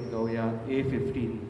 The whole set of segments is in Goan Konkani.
भेट गावया A15.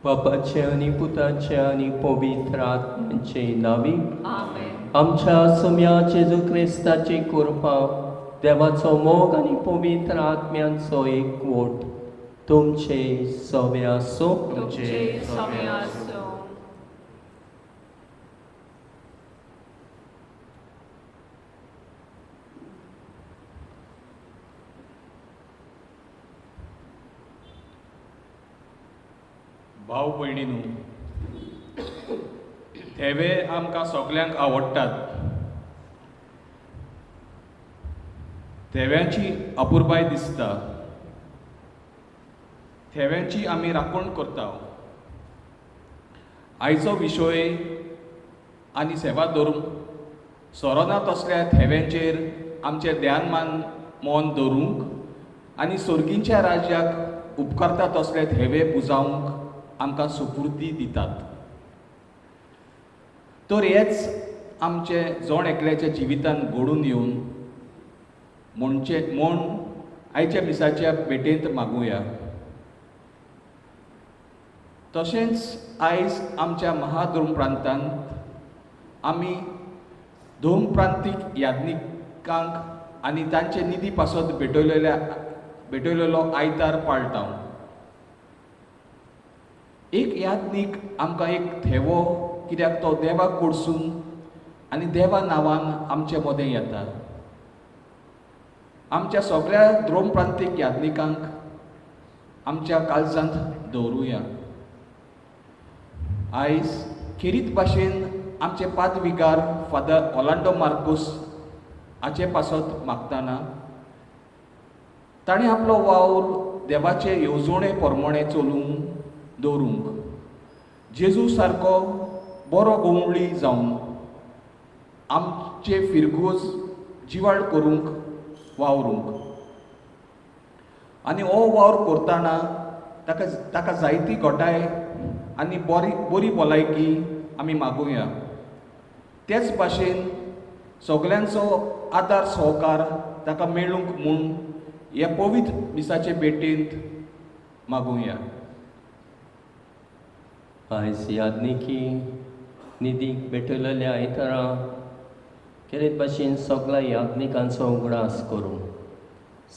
बापाचे आनी पुताचे आनी पवित्र आत्म्याचे नांवी आमेन. आमच्या सोम्या जेजू क्रिस्ताची कृपा, देवाचो मोग आनी पवित्र आत्म्यांचो एकवट तुमचे सवे आसूं. तुमचे सवे आसूं. भाव भयणीनू, थेवे आमकां सगल्यांक आवडटात. थेव्यांची अपुरबाय दिसता. थेव्यांची आमी राखण करता. आयचो विशय आनी सेवा धरून सोरोना तसल्या थेव्यांचेर आमचें ध्यान मान मन दवरूंक आनी सोर्गींच्या राज्याक उपकारता तसले थेवे पुजावंक आमकां सुपुर्दी दितात. तर हेच आमचे जण एकल्याच्या जिवितान घडून येवन म्हणचे म्हूण आयच्या मिसाच्या भेटेंत मागुया. तशेंच आयज आमच्या महाधर्म प्रांतांत आमी धर्म प्रांतीक याज्ञिकांक आनी तांचे निधी पासत भेटयलेलो आयतार पाळटा. एक याज्ञीक आमकां एक थेवो, कित्याक तो देवाक कडसून आनी देवा नांवान आमचे मदें येता. आमच्या सगळ्या धर्म प्रांतीक याज्ञिकांक आमच्या काळजांत दवरुया. आयज खेरीत भाशेन आमचे पादविगार फादर ऑलांडो मार्कोस हाचे पासत मागतना ताणें आपलो वावर देवाचे येवजणे प्रमाणे चलूंक दवरूंक जेजू सारको बरो गवळी जावन आमचे फिरगोज जिवाळ करूंक वावरूंक आनी हो वावर करतना ताका जायती घटाय आनी बरी बरी भलायकी आमी मागुया. तेच भाशेन सगल्यांचो आदार सहकार ताका मेळूंक म्हूण ह्या पवित्र मिसाचे भेटेंत मागुया. आयज याज्ञिकी निधीक भेटयलेल्या आयतारा खेरीत भाशेन सगळ्या याज्ञिकांचो उगडास करूं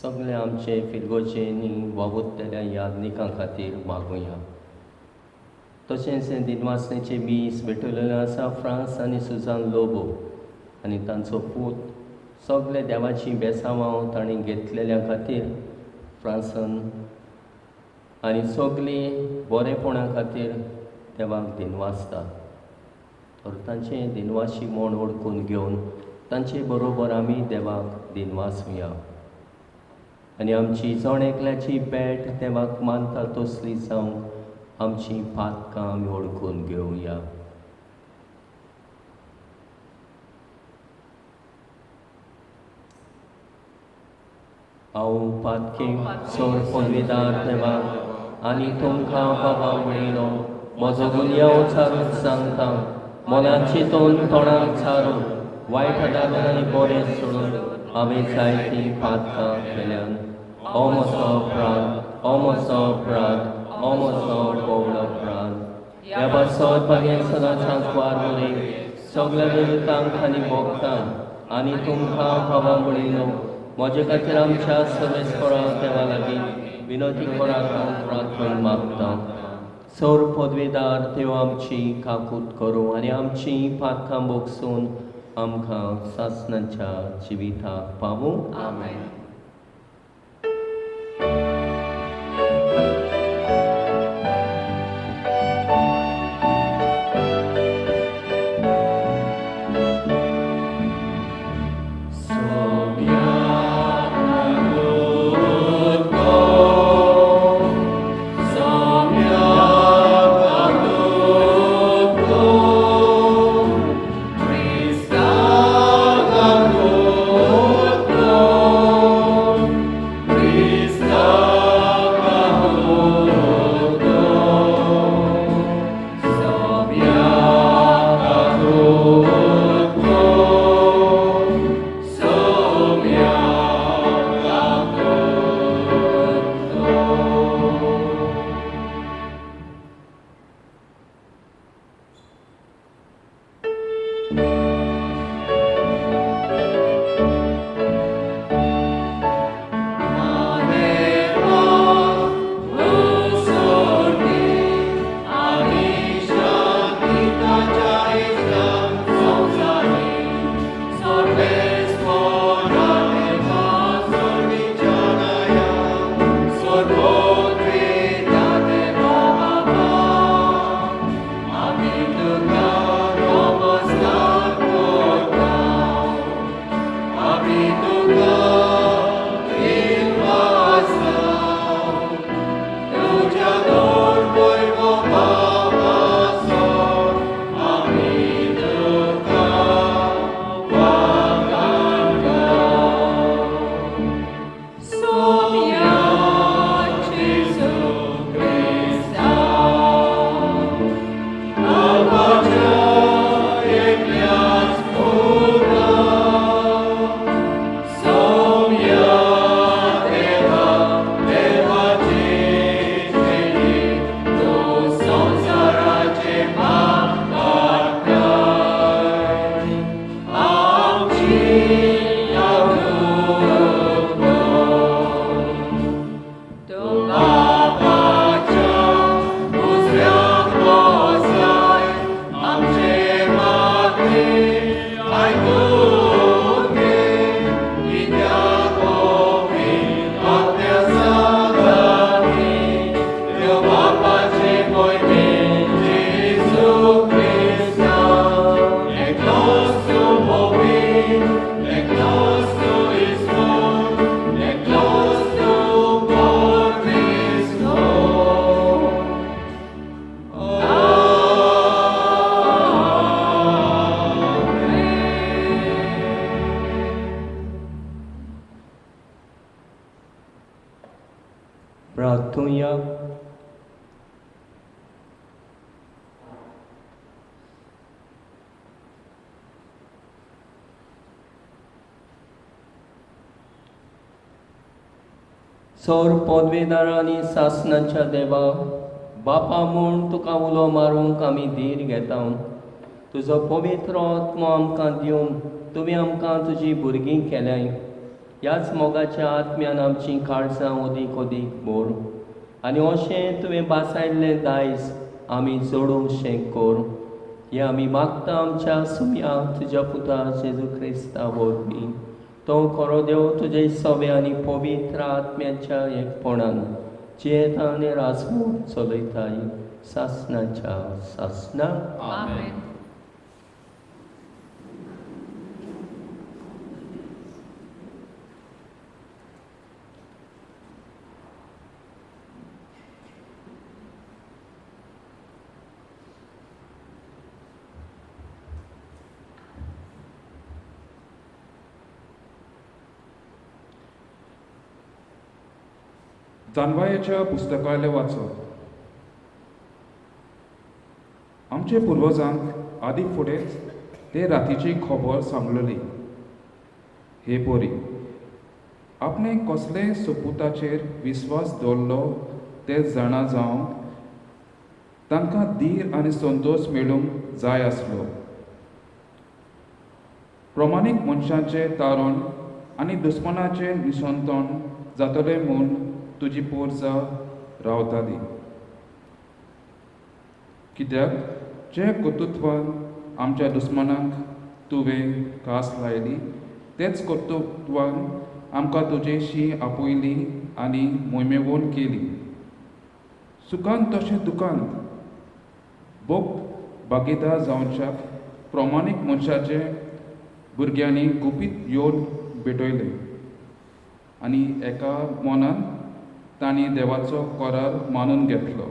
सगळे आमचे फिरगोजेनी वावुरतल्या याज्ञिकां खातीर मागुया. तशेंच हें दिनवासनेचें मीस भेटयलेलें आसा फ्रांस आनी सुजान लोबो आनी तांचो पूत सगळे देवाचीं बेसांवां तांणी घेतलेल्या खातीर फ्रांसान आनी सगळीं बरेपणा खातीर देवाक दिनवासता. तर तांचे दिनवाशी म्हूण वळखून घेवन तांचे बरोबर आमी देवाक दिनवासुया आनी आमची जण एकल्याची भेट देवाक मानता तसली जावंक आमची पातकां आमी वळखून घेवया. हांव पातकी चड पदवीदार देवाक आनी तुमकां बाबा म्हणिलो म्हजो गुन्यांव चारून सांगता. मनान चिंतून तोंडाक चारून वायट आदारून आनी बरें सोडून हांवें जायतीं पातकां केल्यान. हो म्हजो अपराध, हो म्हजो अपराध, हो म्हजो व्हडलो अपराध. ह्या पासत भाग्यांसना सांकवार मुरे सगळ्या देवतांक आनी भोगतांक आनी तुमकां भावा म्हणिल्लो म्हजे खातीर आमच्या सर्वेस्परा देवा लागीं विनंती करात हांव प्रार्थना मागता. सौर पदवेदार देव आमची काकूत करूं आनी आमची पातकां भोगसून आमकां सासणाच्या जिविताक पावूं. आमेन. प्रार्थुया. सौर पदवेदार आनी सासणाच्या देवा बापा म्हूण तुका उलो मारूंक आमी धीर घेता. तुजो पवित्र आत्मो आमकां दिवन तुवें आमकां तुजी भुरगीं केल्याय. ह्याच मोगाच्या आत्म्यान आमचीं काळजां ओदीक ओदीक भर आनी अशें तुवें बासायल्लें दायज आमी जोडूंक शेक कर. हें आमी मागता आमच्या सुम्या तुज्या पुता जेजू क्रिस्ता वरवीं. तो खरो देव तुजे सवे आनी पवित्र आत्म्याच्या एकपणान जियेता आनी राजवट चलयताय सासणाच्या सासणा. आमेन. जानवायेच्या पुस्तकाले वाचप. आमचे पुर्वजांक आदी फुडेंच ते रातीची खबर सांगलेली. हे पोरी आपणें कसले सोपुताचेर विस्वास दवरलो तें जाणा जावंक तांकां धीर आनी संतोश मेळूंक जाय आसलो. प्रमाणीक मनशाचें तारण आनी दुस्मानाचें निसंतण जातलें म्हूण तुजी पोरसां रावताली. कित्याक जे कर्तृत्वान आमच्या दुस्मानाक तुवें कास लायली तेच कर्तृत्वान आमकां तुजेशी आपयली आनी मोहिमेवण केली. सुखान तशें दुखांत भोग भागीदार जावच्याक प्रमाणीक मनशाचे भुरग्यांनी गुपीत येवन भेटयलें आनी एका मनान तांणी देवाचो करार मानून घेतलो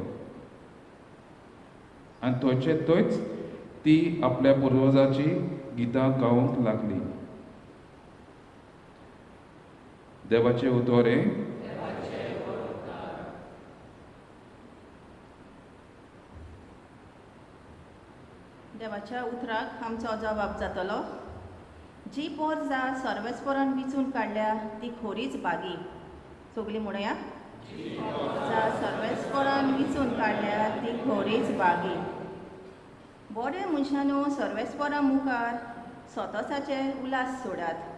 आनी थंयचे थंयच ती आपल्या पुर्वजाची गितां गावंक लागली. देवाचें उतर हें. देवाच्या उतराक आमचो जबाब जातलो. जी पोरसां सर्वेस्परान विचून काडल्या ती खोरीच बागी. सगळीं म्हणया, सर्वेस्परान विचून काडल्या ती खोरीच बागी. बोरे मनशानू सर्वेस्परा मुखार स्वताचे उल्हास सोडात.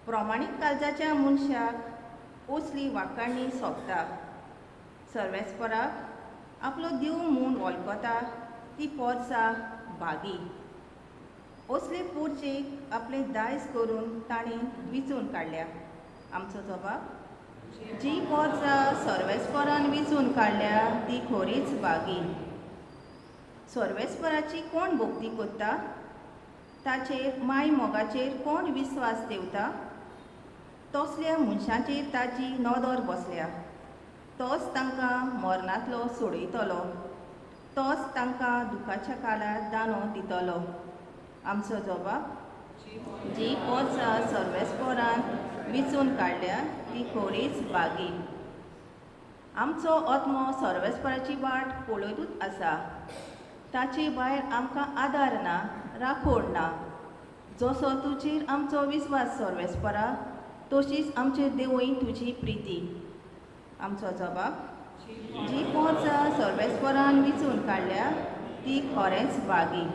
प्रमाणीक काळजाच्या मनशाक असली वाकाणी सोंपता. सर्वेस्पराक आपलो देव म्हूण वळखता ती पोरसां बागी. असले पोरचेक आपलें दायज करून ताणें विचून काडल्या. आमचो जबाब, जी पोरसां सर्वेस्परान विचून काडल्या ती खोरीच बागी. सर्वेस्पराची कोण भक्ती करता, ताचेर माय मोगाचेर कोण विस्वास देवता, तसल्या मनशाचेर ताची नदर बसल्या. तोच तांकां मरणांतलो सोडयतलो, तोच तांकां दुखाच्या काळार दानो दितलो. आमचो जबाब, जी पोरसां सर्वेस्परान विचून काडल्या ती खोरीच बागी. आमचो आत्मो सर्वेस्पराची वाट पळयतूच आसा. ताचे भायर आमकां आदार ना, राखण ना. जसो तुजेर आमचो विस्वास सर्वेस्परा, तशीच आमचेर देवय तुजी प्रिती. आमचो जबाब, जी पोरसां सर्वेस्परान विचून काडल्या ती खरेंच बागी.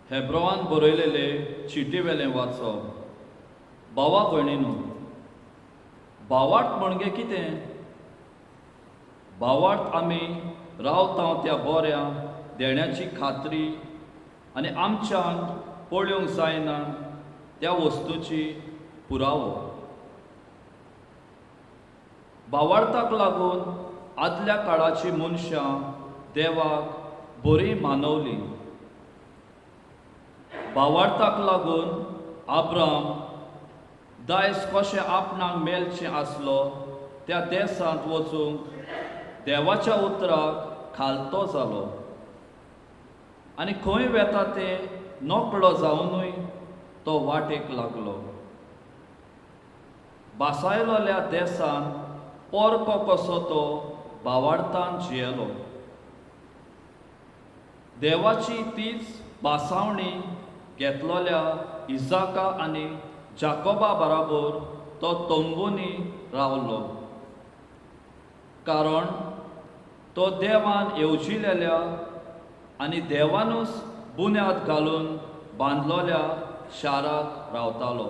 हेब्रोवान बरयलेले चिटीवेलें वाचप. भावा भयणीनू, भावार्थ म्हणजे कितें? भावार्थ आमी रावता त्या बऱ्या देण्याची खात्री आनी आमच्यान पळोवंक जायना त्या वस्तूची पुरावो. भावार्थाक लागून आदल्या काळाची मनशां देवाक बरी मानवली. भावार्थाक लागून आब्राम दायज कशें आपणाक मेळचें आसलो त्या देसांत वचूंक देवाच्या उतराक खालतो जालो आनी खंय वेता तें नकळो जावनूय तो वाटेक लागलो. बासायलोल्या देसान पोरको कसो तो भावार्थान जियेलो. देवाची तीच बासावणी घेतलोल्या इजाका आनी जाकोबा बराबर तो तंबूनी रावलो, कारण तो देवान येवजिलेल्या आनी देवानूच बुन्याद घालून बांदलोल्या शाराक रावतालो.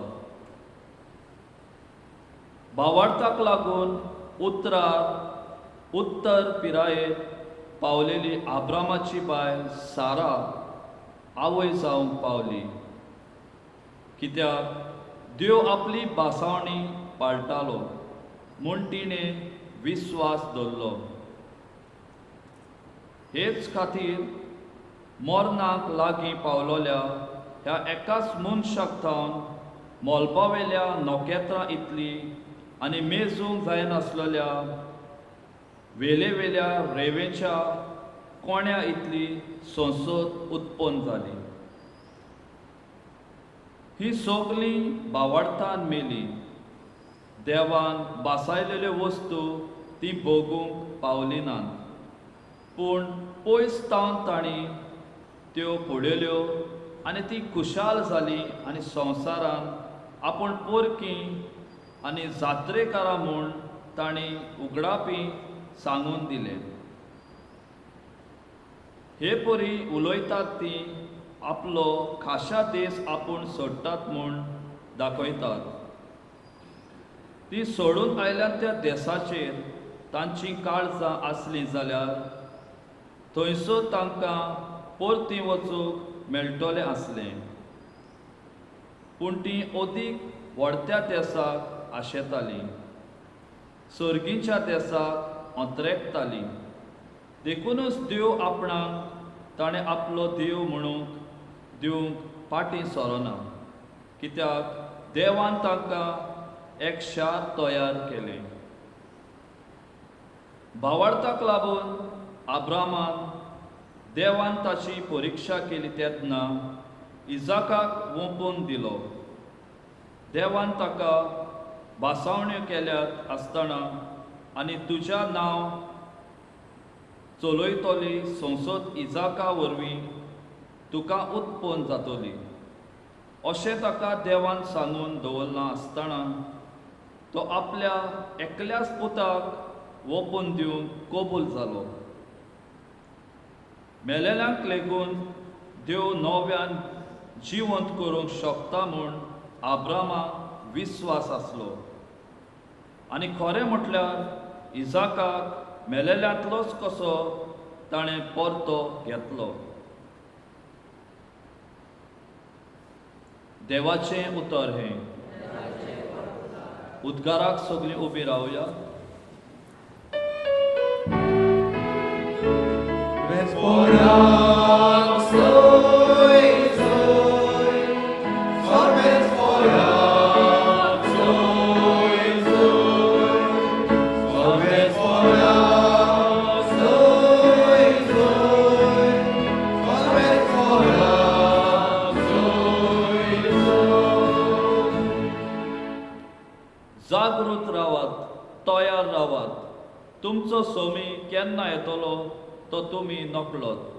भावार्थाक लागून उत्तर पिरायेर पावलेली आब्रामाची बायल सारा आवय जावंक पावली, कित्याक देव आपली बासावणी पाळटालो म्हूण तिणें विस्वास दवरलो. हेच खातीर मरणाक लागीं पावलोल्या ह्या एकाच मनशाक थावन मोलपावेल्या नखेत्रां इतली आनी मेजूंक जायनासलेल्या वेलेवेल्या रेंवेच्या कोण्या इतली संसद उत्पन्न जाली. ही सगळीं भावार्थान मेली. देवान बासायलेल्यो वस्तू ती भोगूंक पावली नात, पूण पयस तावन तांणी त्यो पळयल्यो आनी ती खुशाल जाली आनी संवसारान आपूण पोरकी आनी जात्रेकारां म्हूण तांणी उगडापी सांगून दिलें. हे परी उलयतात ती आपलो खाशा देश आपूण सोडटात म्हूण दाखयतात. ती सोडून आयल्यात त्या देसाचेर तांचीं काळजां आसलीं जाल्यार थंयसर तांकां परतीं वचूंक मेळटलें आसलें, पूण ती अदीक व्हडत्या देसाक आशेतालीं, सर्गीच्या देसाक अंतरेकतालीं. देखूनच देव आपणाक ताणें आपलो देव म्हणूंक दिवंक फाटीं सरना, कित्याक देवान तांकां एक शार तयार केलें. भावार्थाक लागून आब्रामान देवान ताची परिक्षा केली तेन्ना इजाकाक वोंपून दिलो. देवान ताका भासावण्यो केल्यात आसतना आनी तुज्या नांव चलयतली संसद इजाका वरवीं तुका उत्पन्न जातली अशें ताका देवान सांगून दवरलां आसतना तो आपल्या एकल्याच पुताक वोपून दिवंक कबूल जालो. मेलेल्यांक लेगून देव नव्यान जिवंत करूंक शकता म्हूण आब्रामाक विस्वास आसलो आनी खरें म्हटल्यार इजाकाक मेलेल्यांतलोच कसो ताणें परतो घेतलो. देवाचें उतर हें. उद्गाराक सगळीं उबी रावया. जागृत रावात, तयार रावात. तुमचो सोमी केन्ना येतलो तो तुमी नकळत.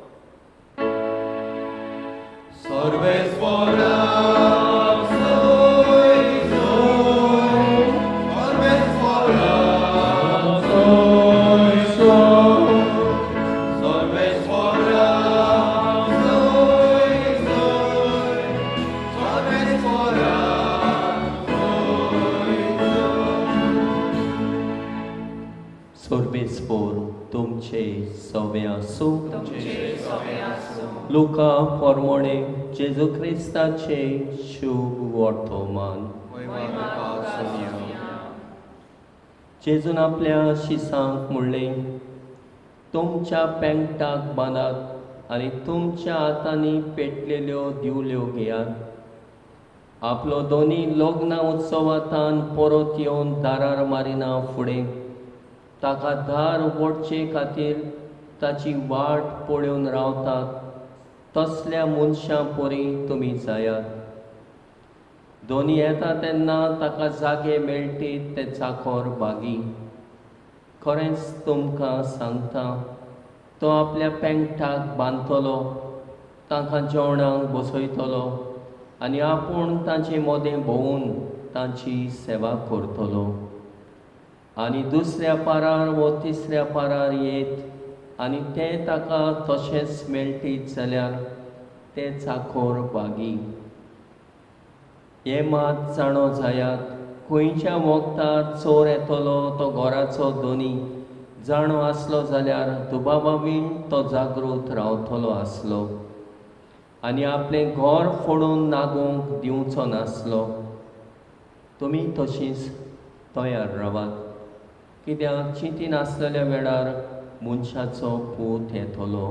तुमचे सवे आसूं. लुका फॉर्मोणे जेजू क्रिस्ताचे शुभ वर्तमान. जेजून आपल्या शिसांक म्हणलें, तुमच्या पेंगटाक बांदात आनी तुमच्या हातांनी पेटलेल्यो दिवल्यो घेयात. आपलो दोनी लग्न उत्सवांतान परत येवन दारार मारिना फुडें ताका दार उगडचे खातीर ताची वाट पळोवन रावतात तसल्या मनशां परी तुमी जायात. दोनी येता तेन्ना ताका जागे मेळटीत ते चाखोर बागी. खरेंच तुमकां सांगता, तो आपल्या पेंगटाक बांदतलो, तांकां जेवणाक बसयतलो आनी आपूण तांचे मदें भोंवून तांची सेवा करतलो. आनी दुसऱ्या पारार वो तिसऱ्या पारार येत आनी ते ताका तशेंच मेळटीत जाल्यार ते चाखोर बागी. हें मात जाणो जायात, खंयच्या वखदार चोर येतलो तो घराचो दोनी जाणो आसलो जाल्यार दुबावा बीन तो जागृत रावतलो आसलो आनी आपलें घर फोडून नागोवंक दिवचो नासलो. तुमी तशींच तयार रावात, कित्याक चिंतीन आसलेल्या वेळार मनशाचो पूत येतलो.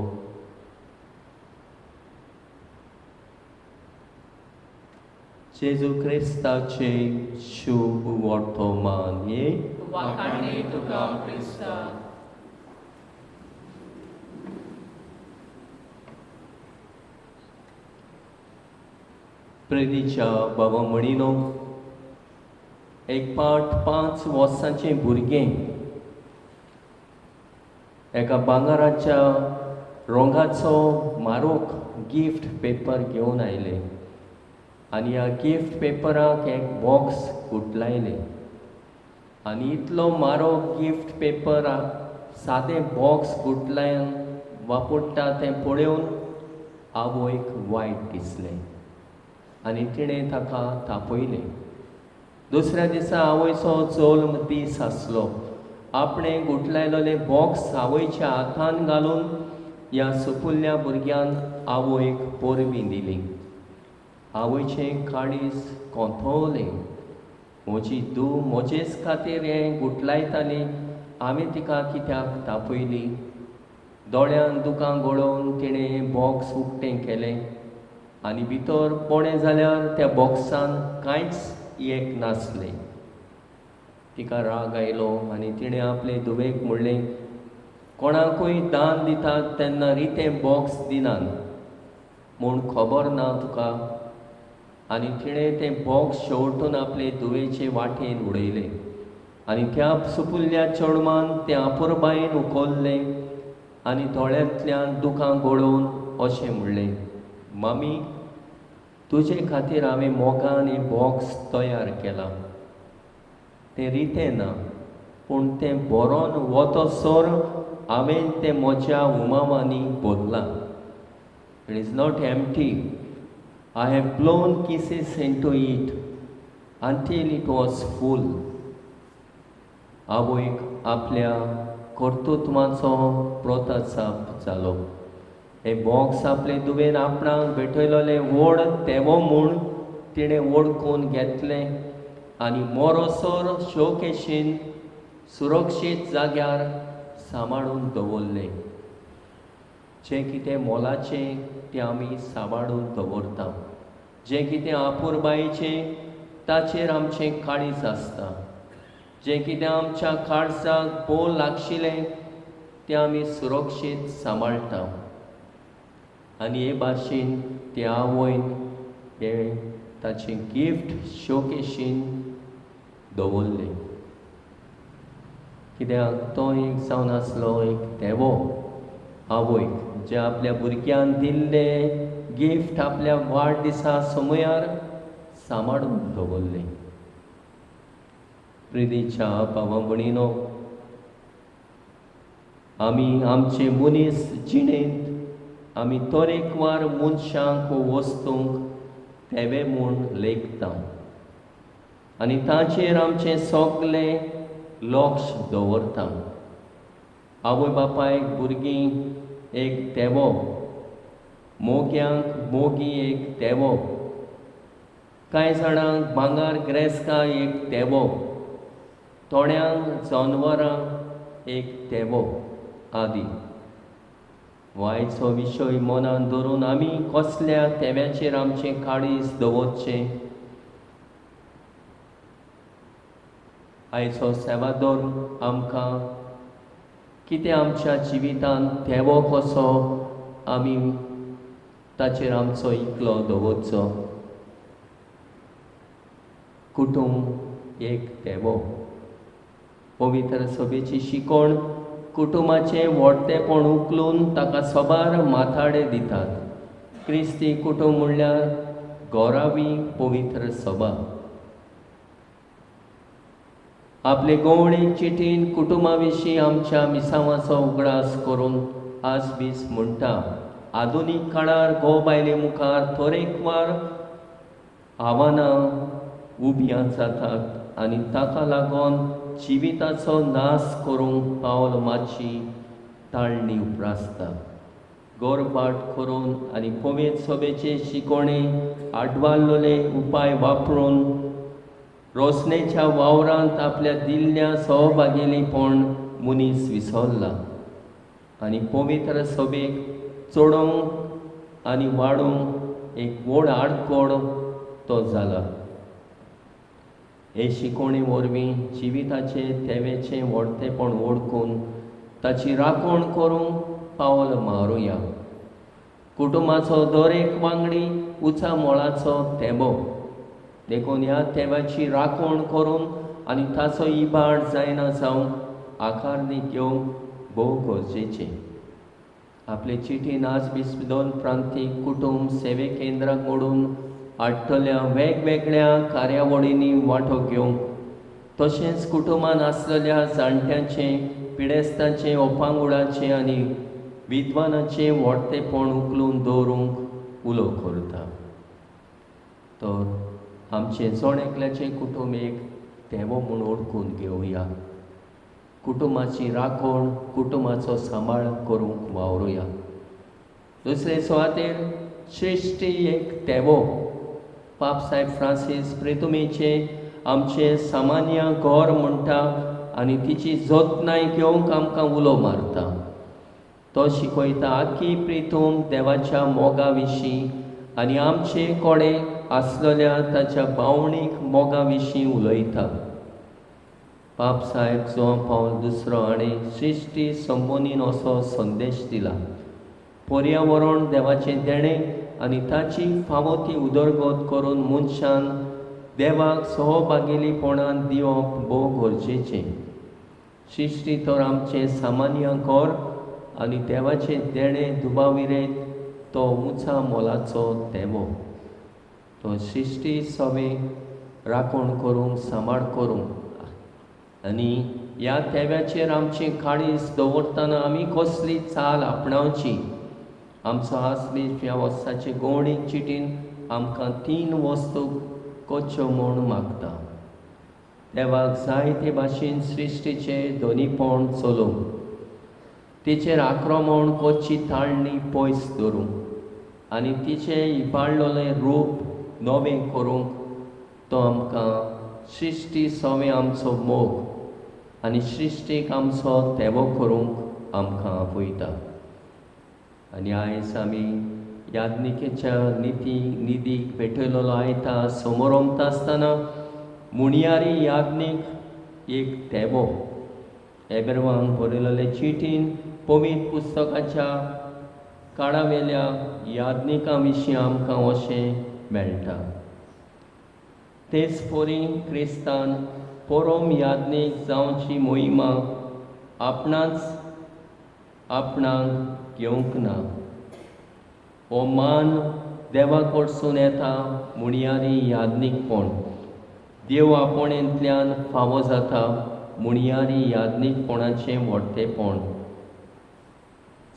जेजू क्रिस्ताचे शुभ वर्तमान. हे वाखाणणी तुका क्रिस्ता. प्रेरीच्या बाबा म्हणिनो, एक पाट 5 वर्सांचें भुरगें एका भांगराच्या रोंगाचो मारोक गिफ्ट पेपर घेवन आयले आनी ह्या गिफ्ट पेपराक एक बॉक्स गुटलायलें आनी इतलो म्हारग गिफ्ट पेपराक सादें बॉक्स गुटलायन वापरता तें पळोवन आवयक वायट दिसलें आनी तिणें ताका तापयलें. दुसऱ्या दिसा आवयचो जल्म दीस आसलो. आपणें गुटलायलेलें बॉक्स आवयच्या हातान घालून ह्या सुपुल्ल्या भुरग्यान आवयक परबीं दिली. आवयचें काळीज कोंथवलें. म्हजी धूव म्हजेच खातीर हें गुटलायताली, हांवें तिका कित्याक तापयली? दोळ्यान दुकां गळोवन तिणें बॉक्स उक्तें केलें आनी भितर पळय जाल्यार त्या बॉक्सान कांयच एक नासलें. तिका राग आयलो आनी तिणें आपले धुवेक म्हणलें, कोणाकूय दान दितात तेन्ना रितें बॉक्स दिनात म्हूण खबर ना तुका? आनी तिणें तें बॉक्स शेवटून आपले धुवेचे वाटेन उडयलें आनी त्या सुपुल्ल्या चेडवान तें अपुरबायेन उखल्लें आनी दोळ्यांतल्यान दुकां गळोवन अशें म्हणलें, मामी, तुजे खातीर हांवें मोगान हें बॉक्स तयार केलां. तें रितें ना, पूण तें बरोन वतसर हांवें तें म्हज्या उमावांनी भरलां. It is not empty. I have blown kisses into it until it was full. आवयक आपल्या कर्तृत्वाचो प्रोत्साप जालो. हें बॉक्स आपले धुवेन आपणाक भेटयलोलें व्हड तेवो म्हूण तिणें वळखून घेतलें आनी मोरोसर शोकेशीन सुरक्षीत जाग्यार सांबाळून दवरलें. जें कितें मोलाचें तें आमी सांबाळून दवरता, जें कितें अपुरबायेचें ताचेर आमचें काळीज आसता, जें कितें आमच्या काळजाक भोव लागशिल्लें तें आमी सुरक्षीत सांबाळटा. आनी हे भाशेन ते आवयन हे ताचें गिफ्ट शोकेशीन दवरलें, कित्याक तो एक जावन आसलो एक देवो आवयक, जे आपल्या भुरग्यान दिल्ले गिफ्ट आपल्या वाडदिसा समयार सांबाळून दवरलें. प्रितीच्या भावा भयणीनो, आमी आमचे मनीस जिणेंत आमी तरेकवार मनशांक वो वस्तूंक देवे म्हूण लेखता आनी ताचेर आमचें सगलें लक्ष दवरता. आवय बापायक भुरगीं एक देवो, मोग्यांक मोगी एक देवो, कांय जाणांक भांगर ग्रेस्का एक देवो, थोड्यांक जनवरां एक देवो आदी. वायचो विशय मनान धरून आमी कसल्या तेव्याचेर आमचें काळीज दवरचें? आयचो सेवादोर आमकां कितें आमच्या जिवितांत देवो कसो आमी ताचेर आमचो इकलो दवरचो. कुटुंब एक देवो. पवित्र सभेची शिकोण कुटुंबाचें व्हडतेपण उखलून ताका सबार माथाडे दितात. क्रिस्ती कुटुंब म्हणल्यार गोरावी पवित्र सभा. आपले गोवणी चिटीन कुटुंबा विशीं आमच्या मिसांवाचो उगडास करून आज बीस म्हणटा, आधुनीक काळार घोव बायले मुखार तरेकवार आव्हानां उब्यां जातात आनी ताका लागून जिविताचो नाश करूंक पावल मातशी ताळणी उप्रासता. गोरबाट करून आनी पवित्र सभेचे शिकोणे आडवारलेले उपाय वापरून रोसणेच्या वावरांत आपल्या दिल्ल्या सहभागेलीपण मनीस विसरला आनी पवित्र सभेक चडोवंक आनी वाडोवंक एक व्हड आडकोड तो जाला. हे शिकोवणे वरवीं जिविताचे तेवेचें व्हडतेपण वळखून ताची राखण करूंक पावल मारुया. कुटुंबाचो दर एक वांगडी उंचा मोळाचो तेंबो. देखून ह्या तेव्याची राखण करून आनी ताचो इबाड जायना जावंक आकारणी घेवंक भोव गरजेचें. आपले चिटीन आर्चबिस्प दोन प्रांतीक कुटुंब सेवे केंद्राक मोडून हाडटल्या वेगवेगळ्या कार्यावळींनी वांटो घेवंक, तशेंच कुटुंबान आसलेल्या जाणट्यांचें, पिडेस्तांचें, ओपांगुळाचें आनी विद्वानाचें व्हडतेपण उखलून दवरूंक उलो करता. तर आमचें जण एकल्याचें कुटुंब एक तेवो म्हूण ओळखून घेवया. कुटुंबाची राखण, कुटुंबाचो सांबाळ करूंक वावरुया. दुसरे सुवातेर श्रेश्ठी एक तेवो. पाप साहेब फ्रांसीस प्रितुमेचें आमचें सामान्य घर म्हणटा आनी तिची जतनाय घेवंक आमकां उलो मारता. तो शिकयता आखी प्रितूम देवाच्या मोगा विशीं आनी आमचे कडेन आसलेल्या ताच्या भावणीक मोगा विशीं उलयता. पाप साहेब जुवांव पावल दुसरो हाणें श्रेश्ठी संबंदीन असो संदेश दिला. पर्यावरण देवाचें देणें आनी ताची फावो ती उदरगत करून मनशान देवाक सहभागीपणान दिवप भोव गरजेचें. श्रेश्ठी तर आमचें सामान्य घर आनी देवाचें देणें दुबाविरेत तो उंचा मोलाचो देवो. तो श्रेश्ठी सवे राखण करूंक, सांबाळ करूंक आनी ह्या तेव्याचेर आमचें काळीज दवरतना आमी कसली चाल आपणावची. आमचो आसबीस ह्या वर्साचे गोवणीक चिटीन आमकां तीन वस्तू करच्यो म्हूण मागता. देवाक जाय ते भाशेन सृश्टीचें दोनीपण चलोवंक, तिचेर आक्रमण करची ताळणी पयस दवरूंक आनी तिचें इबाडलेलें रूप नवें करूंक तो आमकां सृश्टी सवें आमचो मोग आनी सृश्टीक आमचो तेवो करूंक आमकां आपयता. आनी आयज आमी याज्ञिकेच्या निती निधीक भेटयलेलो आयता समोर ओमता आसतना मुणयारी याज्ञीक एक तेवो एबेरवांक बरयलेले चिटीन पवित्र पुस्तकाच्या काळावेल्या याज्ञिकां विशीं आमकां अशें मेळटा. तेच परी क्रिस्तान परम याज्ञीक जावची मोहिमा आपणाच आपणाक घेवंक ना. हो मान देवा कडसून येता मुणयारी याज्ञीकपण. देव आपोणेंतल्यान फावो जाता मुणयारी याज्ञीकपणाचें व्हडतेपण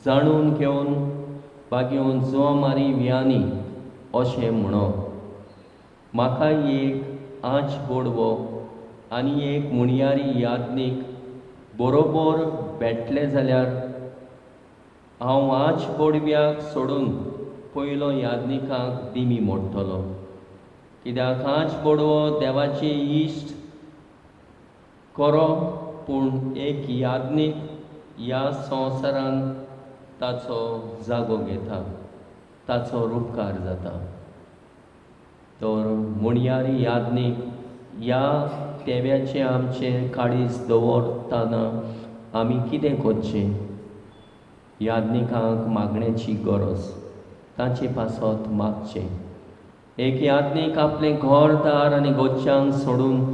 जाणून घेवन बागेवन जुवां मारी व्यानी अशें म्हणो. म्हाका एक आंच बोडवो आनी एक मुणयारी याज्ञीक बरोबर भेटले जाल्यार हांव आंच बोडव्याक सोडून पयलो याज्ञिकाक दिमी मोडटलो. कित्याक आंच बोडवो देवाचे इश्ट करो, पूण एक याज्ञीक ह्या संवसारान ताचो जागो घेता, ताचो रुपकार जाता. तर मुणयारी याज्ञीक ह्या तेव्याचें आमचें काळीज दवरतना आमी कितें करचें? याज्ञिकांक मागण्याची गरज, तांचे पासत मागचें. एक याज्ञीक आपलें घर दार आनी गोच्यांक सोडून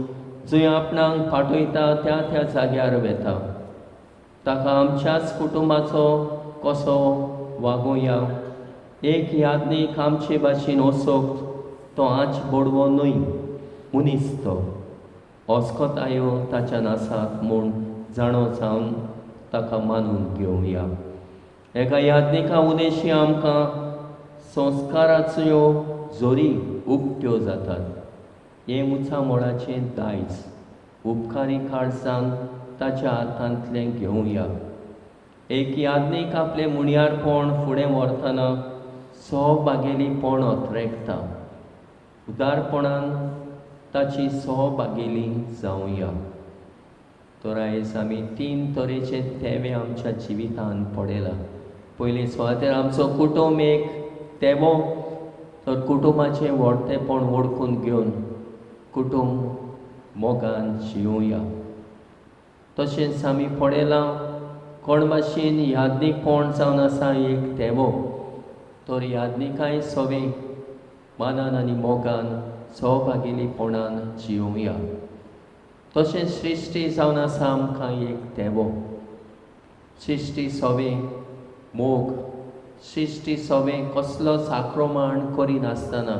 जंय आपणाक पाठयता त्या त्या जाग्यार वेता. ताका आमच्याच कुटुंबाचो कसो वागोवया. एक याज्ञीक आमचे भाशेन असोक्त, तो आंच बोडवो न्हय, मनीस तो. अस्कतायो ताच्यान आसात म्हूण जाणो जावन ताका मानून घेवया. एका याज्ञिका उदेशी आमकां संस्काराच्यो जोरी उक्त्यो जातात. हें उंचा मोळाचें दायज उपकारी काळजान ताच्या हातांतलें घेवया. एक याज्ञीक आपलें मुणयारपण फुडें व्हरतना सहभागेलीपण अत्रेकता. उदारपणान ताची सहभागेली जावया. तर आयज आमी तीन तरेचे तेवे आमच्या जिवितान पडयला. पयले सुवातेर आमचो कुटुंब एक तेवो, तर कुटुंबाचें व्हडतेपण वळखून घेवन कुटुंब मोगान जिवया. तशेंच आमी पळयलां कोण भाशेन याज्ञीकपण जावन आसा एक तेवो. तर याज्ञिकाय सवे मानान आनी मोगान सहभागिलीपणान जियोवया. तशेंच सृश्टी जावन आसा आमकां एक देवो, सृश्टी सवें मोग, सृश्टी सवें कसलोच आक्रमण करिनासतना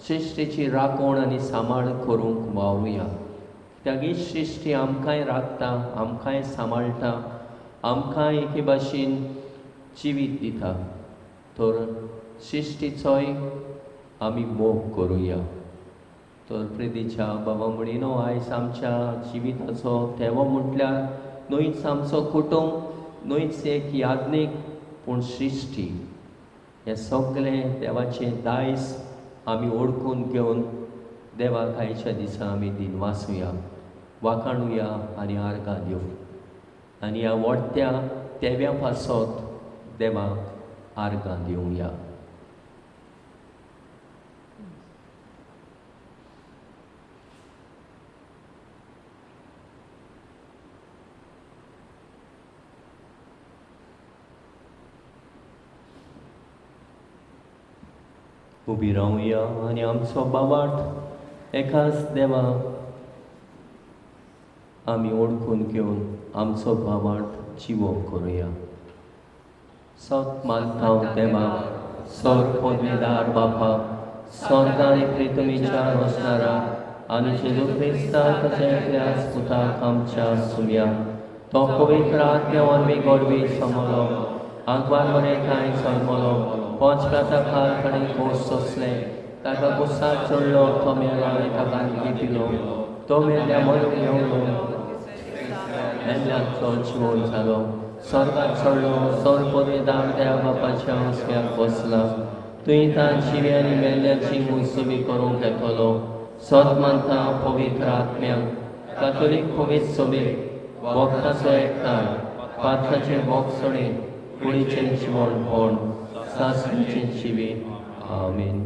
सृश्टीची राखण आनी सांबाळ करूंक वावरुया. कित्याक ही सृश्टी आमकांय राखता, आमकांय सांबाळटा, आमकांय एके भाशेन जिवीत दिता. तर सृश्टीचोय आमी मोग करुया. तर प्रितीच्या बाबा म्हणिनो, आयज आमच्या जिविताचो तेवो म्हटल्यार न्हयच आमचो कुटुंब, न्हयच एक याज्ञीक, पूण सृश्टी. हें सगळें देवाचें दायज आमी ओळखून घेवन देवाक आयच्या दिसा आमी दिनवासुया, वाखाणुया आनी आर्गां दिवं आनी ह्या वडत्या तेव्या पासत देवाक आर्गां दिवया. उबी रावया आनी आमचो बाबाट एकाच देवा आमी ओळखून घेवन आमचो बाबाट जिवो करुया. सत मानता देवा, सर पदवीदार बापा, स्वर्ग आनी प्रितमीच्या रचणारा आनी जेजू क्रिस्ताक ताच्या एकल्याच पुताक आमच्या सुम्या, तो पवित्र आत्म्या वरवीं गोडवी समलो, आंकवार बरें कांय जल्मलो, पंच प्राता खाल ताणें खोस सोंसलें, ताका गुस्साक चडलो, तो मेलो आनी ताका लिपिलो, तो मेल्ल्या मरूंक येवलो, मेल्ल्यांचो जिवोन जालो, स्वर्गात चडलो, सर पदवीदार देवा बापाच्या हुस्क्याक बसला, तुंय तां जिवी आनी मेल्ल्याची मुसुबी करूंक येतलो. सत मानता पवित्र आत्म्याक, कातोलीक पवित्र सोबीक, वखदाचो एकठांय, पात्राचें बोगसणें, कुडीचें जिवणपण, सासणीचें जिवीत. आमेन.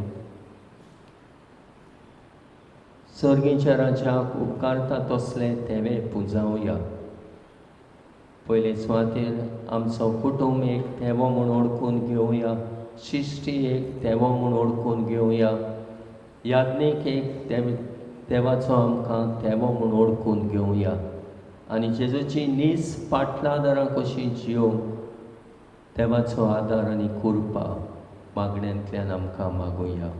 सर्गीच्या राजाक उपकारता तसलें तेवें पुजावया. पयले सुवातेर आमचो कुटुंब एक तेवो म्हूण ओळखून घेवया, सृश्टी एक तेवो म्हूण ओळखून घेवया, याज्ञीक एक देवाचो आमकां तेवो म्हूण ओळखून घेवया आनी जेजूची नीज पाटलादारां कशी जियोवंक देवाचो आदार आनी कृपा मागण्यांतल्यान आमकां मागुया.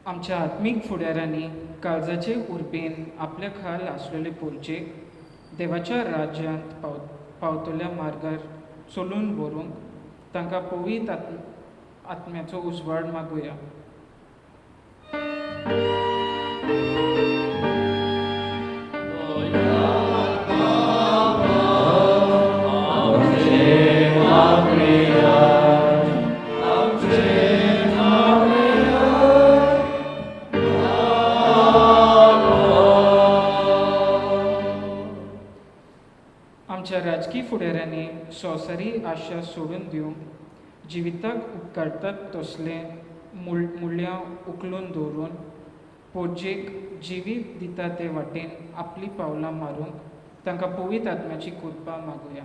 आमच्या आत्मीक फुडाऱ्यांनी काळजाचे उर्बेन आपल्या खाल आसलेले पोरचेक देवाच्या राज्यांत पावतल्या मार्गार चलून व्हरूंक तांकां पवित्र आत्म्याचो उजवाड मागुया. आमच्या राजकी फुडाऱ्यांनी संवसारी आशा सोडून दिवंक जिविताक उपकारतात तसलें मुल्यां उखलून दवरून पोरजेक जिवीत दिता ते वाटेन आपलीं पावलां मारूंक तांकां पवित्र आत्म्याची कृपा मागुया.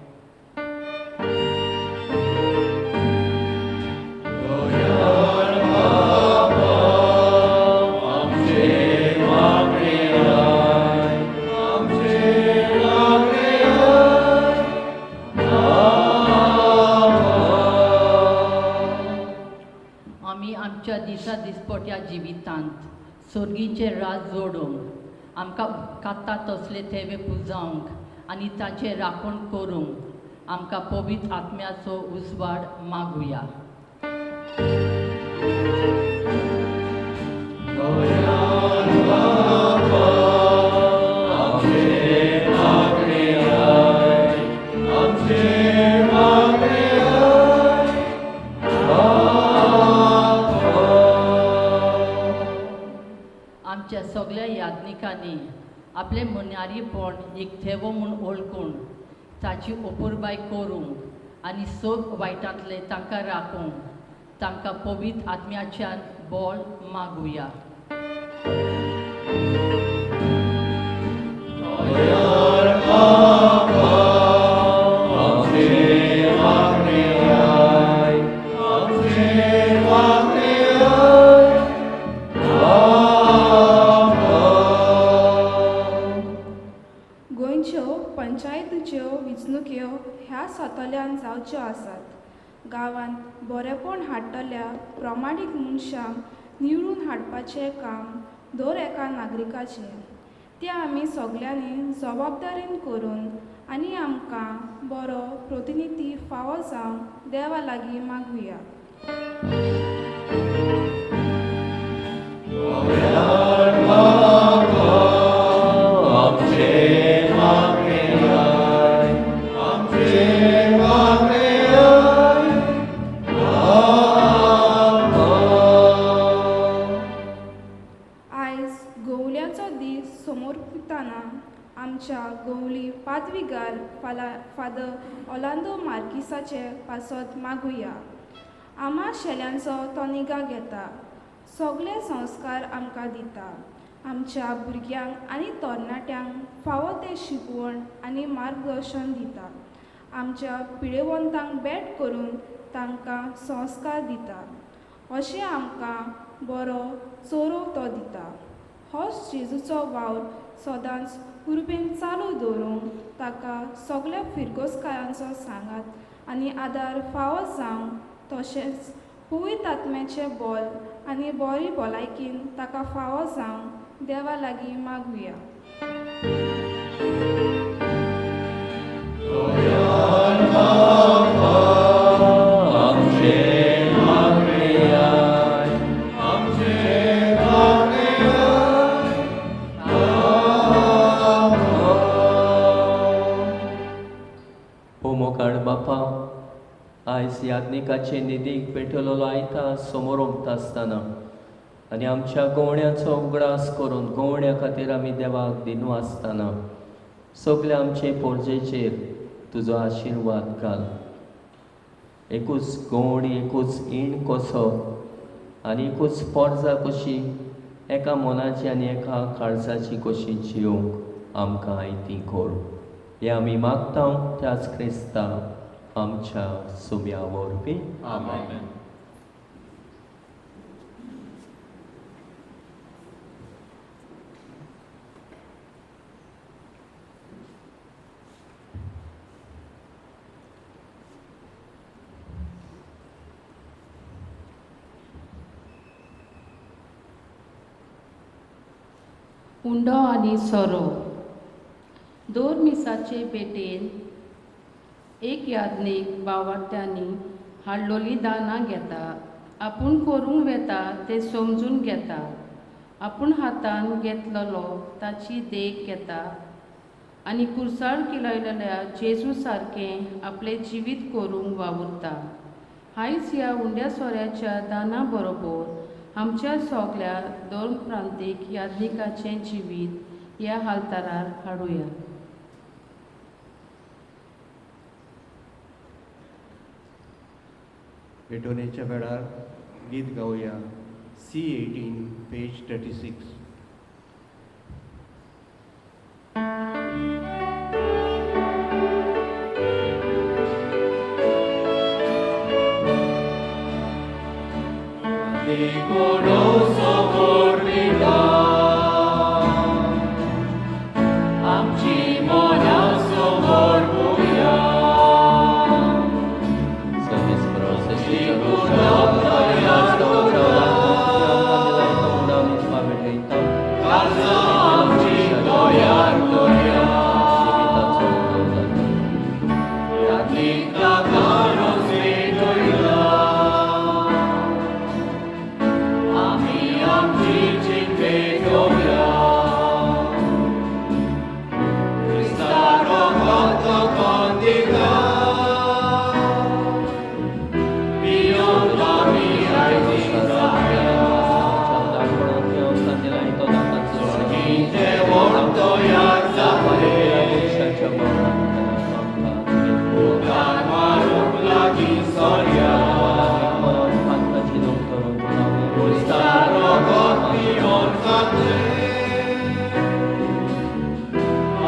आमी आमच्या दिसा दिसपट्या जिवितांत सोर्गीचें राज जोडूंक आमकां उपकारता तसले तेवे पुजावंक आनी ताचें राखण करूंक आमकां पवित्र आत्म्याचो उजवाड मागुया. आमच्या सगळ्या याज्ञिकांनी आपलें मन्यारीपण एक थेवो म्हूण वळखून ताची अपुरबाय करूंक आनी सग वायटांतलें तांकां राखूंक तांकां पवित्र आत्म्याच्यान बोल मागुया. गोंयच्यो पंचायतीच्यो वेंचणुक्यो ह्या सतोल्यान जावच्यो आसात. गांवांत बरेपण हाडटल्या प्रमाणीक मनशांक निवडून हाडपाचें काम दर एका नागरिकाचें. तें आमी सगल्यांनी जबाबदारीन करून आनी आमकां बरो प्रतिनिधी फावो जावंक देवा लागीं मागुया. आयज गोवल्यांचो दीस समर्पिताना आमच्या गोवली पादविगार फादर ओलांदो मार्किसाचे पासत मागुया. आमा शेल्यांचो तो निगा घेता, सगळे संस्कार आमकां दिता. आमच्या भुरग्यांक आनी तरणाट्यांक फावो तें शिकवण आनी मार्गदर्शन दिता. आमच्या पिडेवंतांक भेट करून तांकां संस्कार दिता. अशें आमकां बरो चोरोव तो दिता. होच जेजूचो वावर सदांच उर्बेन चालू दवरूंक ताका सगल्या फिरगोजकारांचो सांगात आनी आदार फावो जावंक, तशेंच पवित्र आत्म्याचें बोल आनी बरी भलायकीन ताका फावो जावंक देवा लागीं मागुया. बापा, आयज याज्ञिकाचे निधीक पेटवलेलो आयता समोर उमता आसतना आनी आमच्या गवण्याचो उगडास करून गवण्या खातीर आमी देवाक दिनू आसतना सगळे आमचे पोरजेचेर तुजो आशिर्वाद घाल. एकूच गवणी, एकूच ईण कसो आनी एकूच पोरजा कशी एका मनाची आनी एका काळजाची कशी जियोंक आमकां आयती कर. हें आमी मागता त्याच क्रिस्ता आमच्या सुम्या वरवीं. आमेन. उंडो आनी सोरो. दोर मिसाचे भेटेन एक याज्ञीक बावाट्यांनी हाडलोली दानां घेता, आपूण करूंक वेता तें समजून घेता, आपूण हातान घेतलेलो ताची देख घेता आनी कुर्सार किलायलेल्या जेजू सारकें आपलें जिवीत करूंक वावुरता. आयज ह्या उंड्या सोऱ्याच्या दाना बरोबर आमच्या सगल्या दोन प्रांतीक याज्ञिकाचें जिवीत ह्या आल्तारार हाडुया. पेटोवणेच्या वेळार गीत गावया C18 page 36.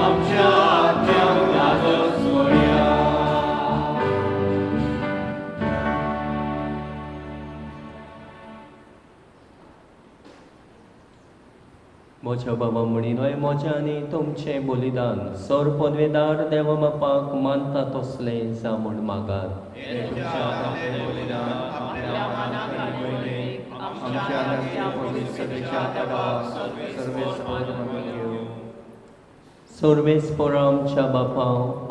आमच्या आत्म्याक धादोस करुया. म्हज्या बाबा म्हणिल्लो म्हजें आनी तुमचें बलिदान सर पदवेदार देवा बापाक मानता तसलें जावं म्हूण मागात. हें तुमच्या हातांतलें बलिदान आपल्या मानाक आनी वयलें आमच्या आनी पवित्र सभेच्या देवाक सर्वेस्पर मानून घेवं. सर्वेस्पर आमच्या बापा,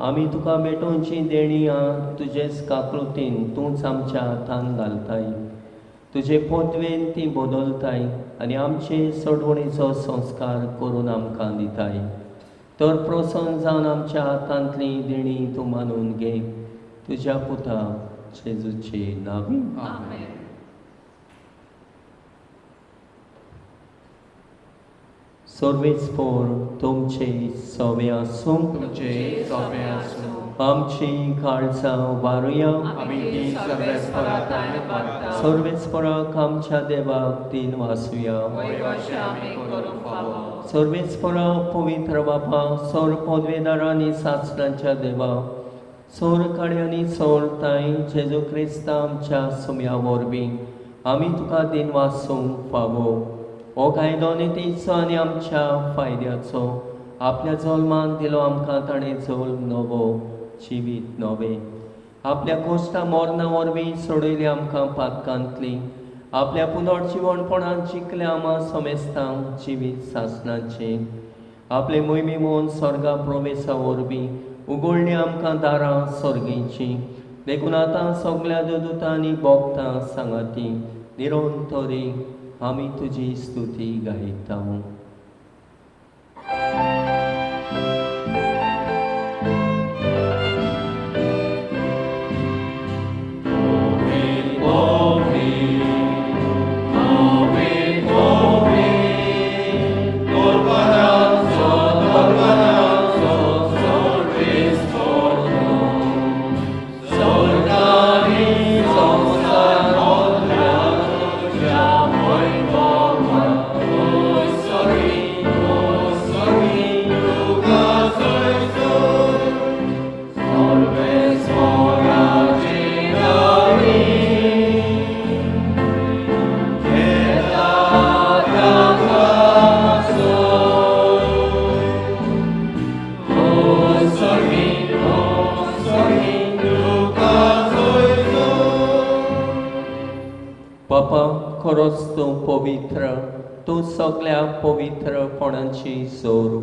आमी तुका भेटोवची देणी आहा तुजेच काकृतीन तूंच आमच्या हातान घालताय. तुजे पदवेन ती बदलताय आनी आमचे सोडवणीचो संस्कार करून आमकां दिताय. तर प्रसन्न जावन आमच्या हातांतली देणी तूं मानून घे तुज्या पुता जेजूचे नांवी. आमेन. सर्वेस्पर तुमचे सवे आसूं. तुमचे सोंपें आसूं. आमची काळजां वारुया. आमी ती सर्वेस्परा मागता. सर्वेस्पराक आमच्या देवाक दिन वासुया. वय अशें आमी करूंक फावो. सर्वेस्परा पवित्र बापा, सर पदवेदार आनी सासणाच्या देवा, सोर काडे आनी सोर ताई जेजू क्रिस्ता आमच्या सुम्या वरवीं आमी तुका दिन वासूंक फावो. हो कायदो नितीचो आनी आमच्या फायद्याचो आपल्या जल्मान दिलो आमकां ताणें जल्म नवो जिवीत नवें. आपल्या कोश्टा मरणा वरवीं सोडयली आमकां पातकांतली. आपल्या पुनर्जिवणपणान जिखल्या आमा समेस्तांक जिवीत सासणाचें. आपले मोहिमे मोन स्वर्गा प्रवेसा वरवीं उगडली आमकां दारां सर्गीचीं. देखून आतां सगल्या देवदूतांनी भोगतां सांगाती निरंतरी आमी तुजी स्तुती गायता. बापा, खरोच तूं पवित्र, तूं सगल्या पवित्रपणाची सोर.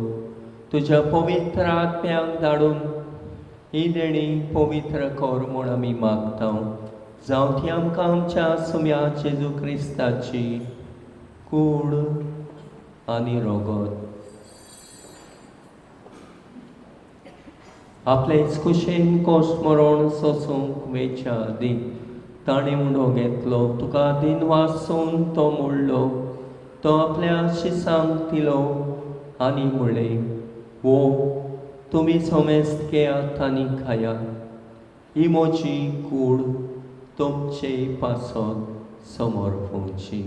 तुज्या पवित्र आत्म्याक धाडून ही देणी पवित्र कर म्हूण आमी मागता. जावं ती आमकां आमच्या सुम्या जेजू क्रिस्ताची कूड आनी रगत. आपलेच कुशेन कोश्ट मरण सोसूंक वेच्या आदीं ताणें उंडो घेतलो, तुका दिन वासून तो मोडलो, तो आपल्या शिसांक दिलो आनी म्हणलें, वो तुमी समेस्त घेयात आनी खायात. ही म्हजी कूड तुमचे पासत समर्पणची.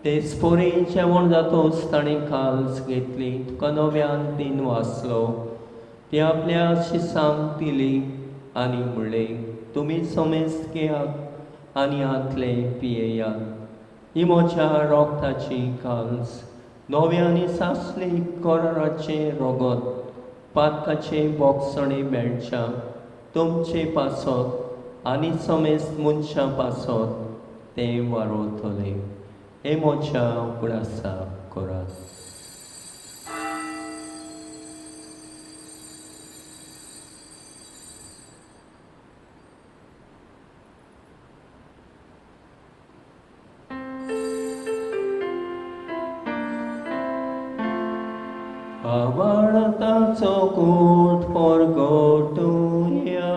तेच परी जेवण जातोच ताणें काल्स घेतली, तुका नव्यान दिन वाचलो, ती आपल्या शिसांक दिली आनी म्हणलें, तुमी समेस्त घेयात आनी हांतले पियेयात. ही म्हज्या रोगताची काल्स, नव्या आनी सासली कराराचें रगत, पातकाचें बोगसणें मेळच्या तुमचे पासत आनी समेस्त मनशां पासत तें वारवतलें. हे म्हज्या उगडासा करात. आवाळताचो कोट परगटुया.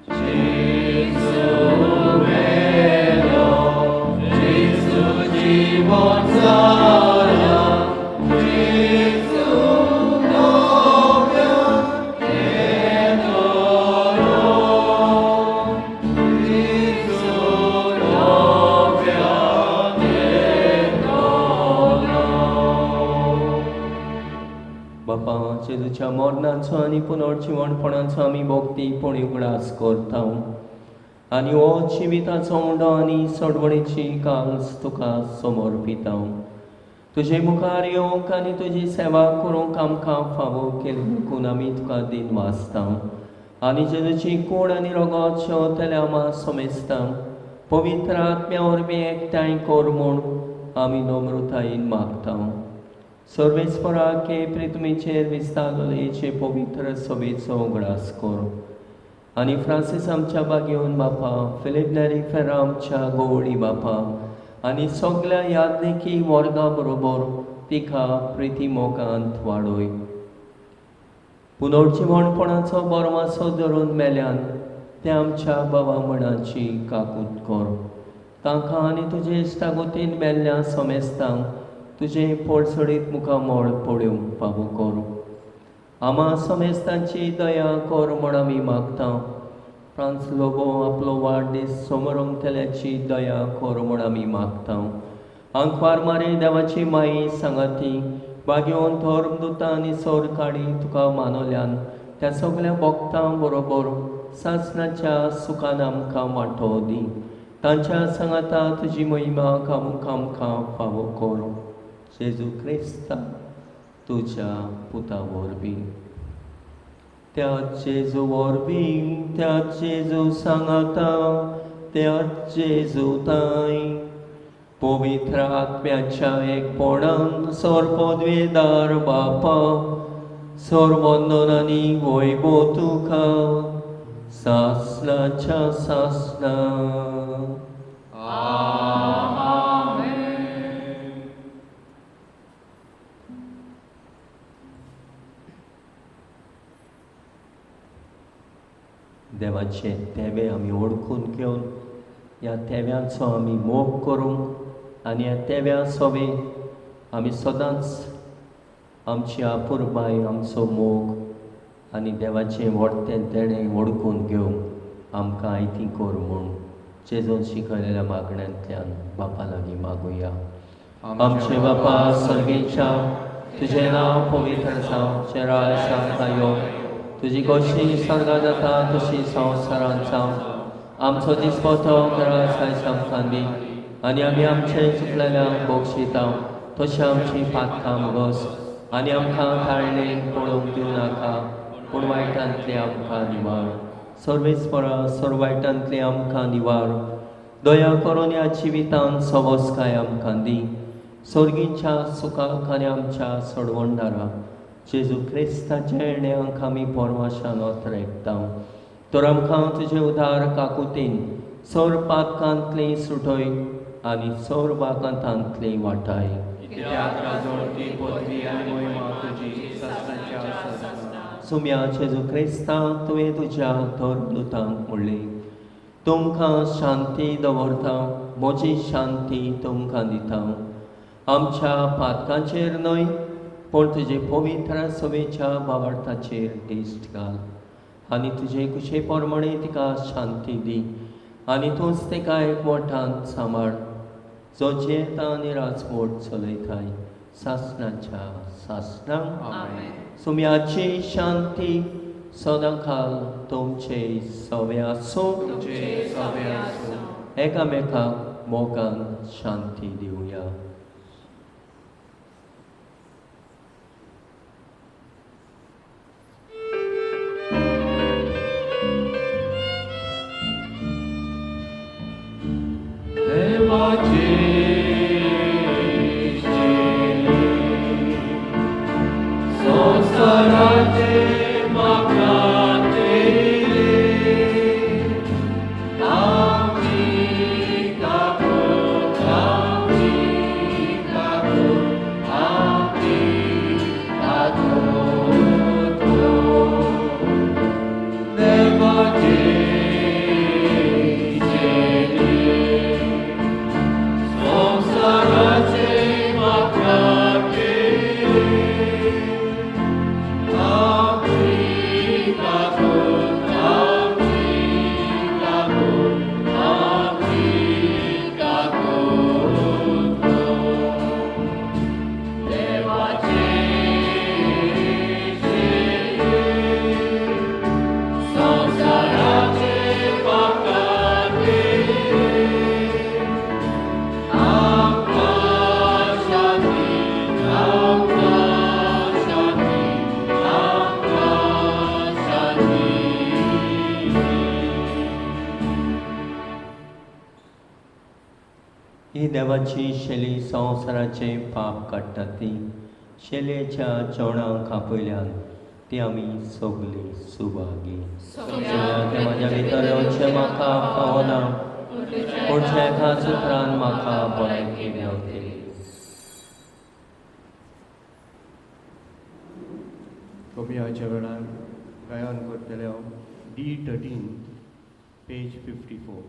जेजू. मरणाचो आनी पुनर्जिवणपणाचो आमी भक्तीपणी उगडास करता आनी हो जिविताचो उंडो आनी सोडवणेची काल्स तुका समर्पिता. तुजे मुखार येवंक आनी तुजी सेवा करूंक आमकां फावो केली देखून आमी तुका दिन वाचता आनी जेजूची कूड आनी रगत शेवतल्या आमा समेस्ता पवित्र आत्म्या वरवीं एकठांय कर म्हूण आमी नम्रतायेन मागता. सर्वेस्पराके पृथ्वीचेर विस्तारलेचे पवित्र सभेचो उगडास कर आनी फ्रांसीस आमच्या बागेवन बापा, फिलीप नेरी फेरा आमच्या गोवळी बापा आनी सगल्या याज्ञिकी वर्गा बरोबर तिका प्रिती मोगांत वाडय. पुनर्जिवणपणाचो बरमासो धरून मेल्यान ते आमच्या बाबा मणाची काकूत कर. तांकां आनी तुजे इश्टागोतीन मेल्ल्या समेस्तांक तुजें पोळसडीत मुखामळ पळोवंक फावो कर. आमा समेस्तांची दया कर म्हूण आमी मागता. फ्रांस लोबो आपलो वाडदीस समरंगतल्याची दया कर म्हूण आमी मागता. आंकवार मारे देवाची माई सांगाती बागेवन धर्मदुतां आनी सरकाडी तुका मानवल्यान त्या सगल्या भक्तां बरोबर सासणाच्या सुखान आमकां वांटो दी. तांच्या सांगाता तुजी महिमा गावूंक आमकां फावो कर. जेजू क्रिस्ता तुज्या पुता वरवीं. त्या जेजू वरवीं, त्या जेजू सांगाता, त्या जेजू ताय पवित्र आत्म्याच्या एकपणान सर्वपदवेदार बापा सर्वंदन आनी वैभव तुका सासणाच्या सासणा. देवाचे तेवे आमी ओळखून घेवन ह्या तेव्यांचो आमी मोग करूंक आनी ह्या तेव्या सोवे आमी सदांच आमची आपुरबाय, आमचो मोग आनी देवाचें व्हडतें देणें वळखून घेवंक आमकां आयती कर म्हूण जेजून शिकयलेल्या मागण्यांतल्यान बापा लागीं मागुया. आमचे बापा सर्गेच्या, तुजें नांव पवित्र जावं, तुजें राज आमकां येवं, तुजी गोशी स्वर्गा जाता तशी संवसारांत जावं. आमचो दिसपटो घरा आयज आमकां दी आनी आमी आमचे चुकलेल्यांक बक्षिता तशें आमची पातकां मुगस आनी आमकां ताळणेन पळोवंक दिवं नाका, पूण वायटांतले आमकां निवार. सर्वेस्परा सर्व वायटांतले आमकां निवार. दया करून ह्या जिवितांत सवसकाय आमकां दी. सर्गीच्या सुखाक आनी आमच्या सोडवणदारा जेजू क्रिस्ताच्या येण्याक आमी परमाशान ओतरेकता. तर आमकां तुजे उदार काकुतीन सर पातकांतली सुटय आनी सर वाकांतांतली वाटाय. सुम्या जेजू क्रिस्ता, तुवें तुज्या धर्मदुतांक म्हणलें, तुमकां शांती दवरता, म्हजी शांती तुमकां दिता. आमच्या पातकांचेर न्हय पूण तुजे पवित्र सभेच्या भावार्थाचेर दिश्ट घाल आनी तुजे कुशे प्रमाणे तिका शांती दी आनी तूंच तिका एकवटान सांबाळ, जो जियेता आनी राजवट चलयताय सासणाच्या सासणाक. सुम्याची शांती सदांकाल तुमचे सवे आसूं. एकामेकाक मोगान शांती दिवया. Never ही देवाची शेली संवसाराचें पाप काडटा ती शेलेच्या जेवणाक आपयल्यान ती आमी सगलीं सुभागी. सोम्या, म्हज्या भितर येवचें म्हाका फावना, पूण एका सुत्रान म्हाका भलायकी मेवतली. कमियाच्या वेळार गायन करतले हांव D13 page 54.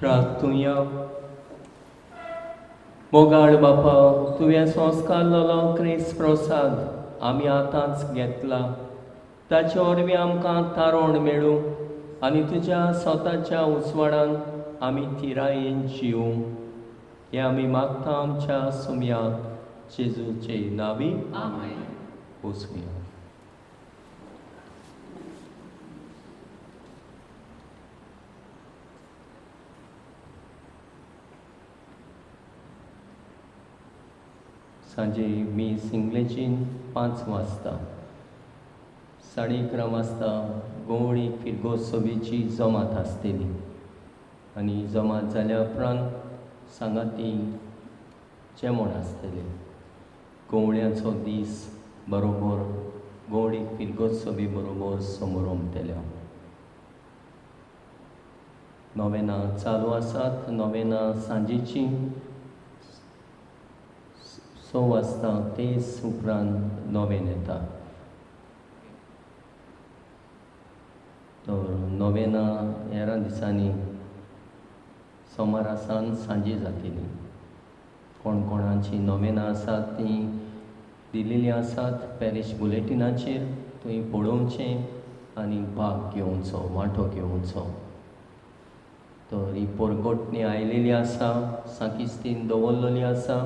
प्रार्थुया. मोगाळ बापा, तुवें संस्कारलेलो क्रिस्त प्रसाद आमी आतांच घेतला, ताचे वरवीं आमकां तारण मेळूं आनी तुज्या स्वताच्या उजवाडान आमी थिरायेन जिवूं, हें आमी मागता आमच्या सुमयाक जेजूचे नांवी. आमेन. वचुया. सांजे मीस इंग्लेजीन 5 वाजता, 11:30 वाजता गोवळी फिरगोज सभेची जमात आसतली आनी जमात जाल्या उपरांत सांगाती जेवण आसतलें. गोवळ्याचो दीस बरोबर गोवळी फिरगोज सभे बरोबर समोरमतल्या. नोवेनां चालू आसात. नोवेनां सांजेची 6 वाजता तेच उपरांत नोवेन येता. तर नोवेनां हेरां दिसांनी सोमारा सावन सांजे जातली. कोण कोणाची नोवेनां आसात तीं दिलेलीं आसात पॅरीश बुलेटिनाचेर, थंय पळोवचें आनी भाग घेवचो, वांटो घेवचो. तर ही पोरगोटणी आयलेली आसा, साकिस्तीन दवरलेली आसा.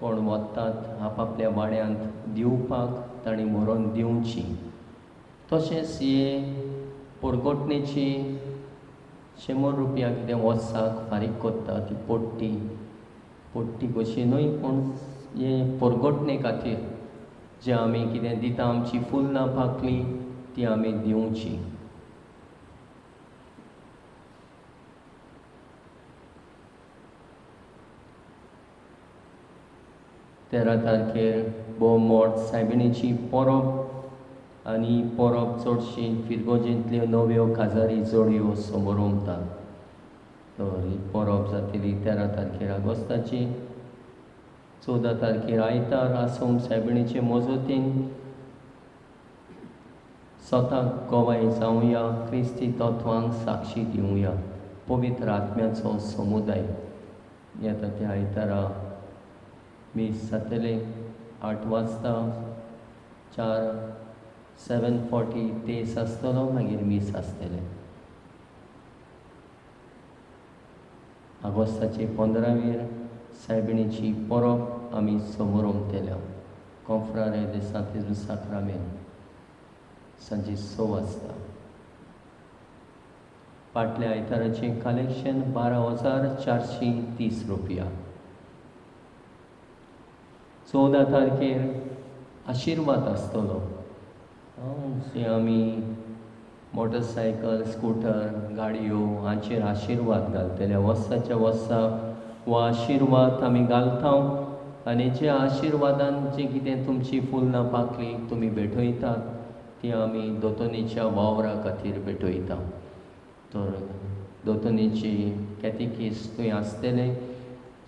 कोण वतात आपापल्या वाड्यांत दिवपाक तांणी व्हरोन दिवची. तशेंच हे पोरगोटणेची 100 रुपया कितें वर्साक फारीक करता ती पोट्टी, पोट्टी कशी न्हय पूण हे पोरगोटणे खातीर जे आमी कितें दिता, आमची फुलां पाकली ती आमी दिवची. तेरा तारखेर भोव सायबिणीची परब आनी परब चडशी फिरगोजेंतल्यो नव्यो काजारी जोडयो समोरमतात. तर ही परब जातली 13 तारखेर ऑगस्टाची. 14 तारखेर आयतार आसोम सायबिणीचे मजतीन स्वताक गोवाय जावया, क्रिस्ती तत्वांक साक्षी दिवया. पवित्र आत्म्याचो समुदाय येता त्या आयतारा मीस जातलें 8 वाजता, 7:40 तेस आसतलो, मागीर मीस आसतलें. ऑगस्टाचे 15वेर सायबिणीची परब आमी समोरमतल्या कोंफ्रारे दे सांतिज्म साक्रामेंत सांजे 6 वाजता. फाटल्या आयताराचें कलेक्शन 12,430 रुपया. 14 तारखेर आशिर्वाद आसतलो. आमी मोटरसायकल, स्कुटर, गाडयो हांचेर आशिर्वाद घालतले. वर्साच्या वर्सा हो आशिर्वाद आमी घालता आनी ज्या आशिर्वादान जें कितें तुमची फुलां पाकली तुमी भेटयतात ती आमी दोतोनीच्या वावरा खातीर भेटयता. तर दोतोनीची कॅटिकीस थंय आसतले,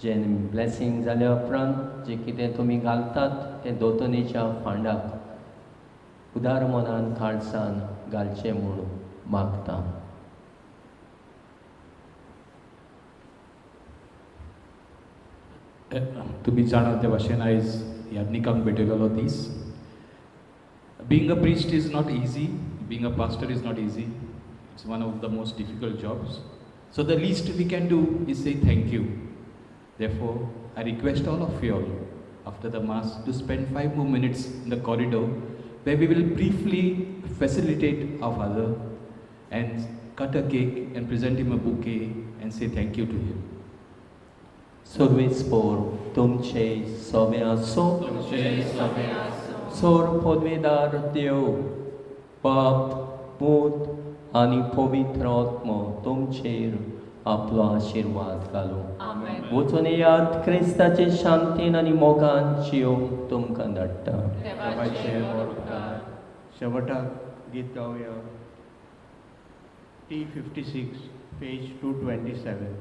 जे ब्लेसींग जाल्या उपरांत जें कितें तुमी घालतात तें दोतोनीच्या फांडाक उदार मनान काळजान घालचें म्हूण मागता. तुमी जाणा त्या भाशेन आयज याज्ञिकांक भेटयलेलो दीस. Being a priest is not easy, being a pastor is not easy. It's one of the most difficult jobs. So the least we can do is say thank you. Therefore, I request all of you all after the mass to spend 5 more minutes in the corridor where we will briefly facilitate our father and cut a cake and present him a bouquet and say thank you to him. सर्वेस्पोर तुमचे सवे आसो, सोर पदवेदार देव बाप पूत आनी पवित्र आत्मो तुमचेर आपलो आशिर्वाद घालूं. वचून येयात, क्रिस्ताचे शांतीन आनी मोगान जियोंक तुमकां धाडटा. शेवटाक गीत गावया. T 56 page 227.